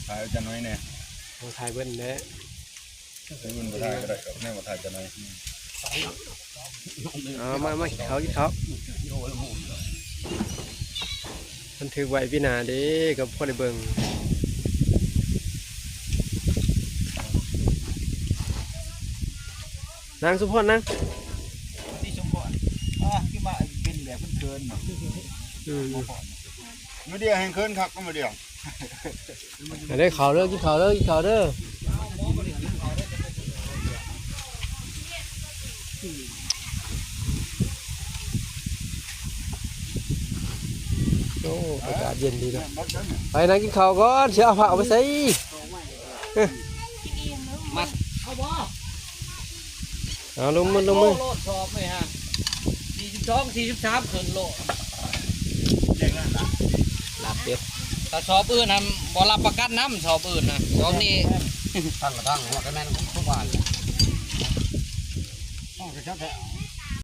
ຖ່າຍຈານ້ອຍແດ່ ບໍ່ຖ່າຍເບິ່ງແດ່ ເບິ່ງບໍ່ຖ່າຍກໍໄດ້ດອກ ແມ່ນບໍ່ຖ່າຍຈານ້ອຍ. ເອົາ ມາ ມາກິນເຂົ້າ ກິນເຂົ້າ ບັນທຶກໄວ້ປີໜ້າເດ້ ກໍພໍໄດ້ເບິ່ງ. ນາງສົມພອນ ນາງ ທີ່ສົມພອນ ອ່າ ຄືມາເປັນແບບເຂີນໆເນາະ. ອືມ ມາດຽວແຮ່ງເຂີນຄັກ ມາດຽວ ມາເດີ ເຂົ້າເດີ ກິນເຂົ້າເດີ ກິນເຂົ້າເດີ. ໂອ້ ອາກາດເຢັນດີເນາະ. ໄປນັ່ງກິນເຂົ້າກ່ອນ ຊິເອົາຜ້າອອກໄປໃສ່. ມາ ເອົາບໍ່? ເອົາ ລົງມື ລົງມື ໂລດສອບນີ້ຮະ ສີ່ສິບສອງ ສີ່ສິບສາມ ຂຶ້ນໂລດ ລາບເປັດ. ຖ້າສອບອື່ນຫັ້ນບໍ່ຮັບປະກັນນຳ ສອບອື່ນນະ ສອບນີ້ ຕັ້ງກະທັງຫົວກະແມ່ນທຸກບ້ານ.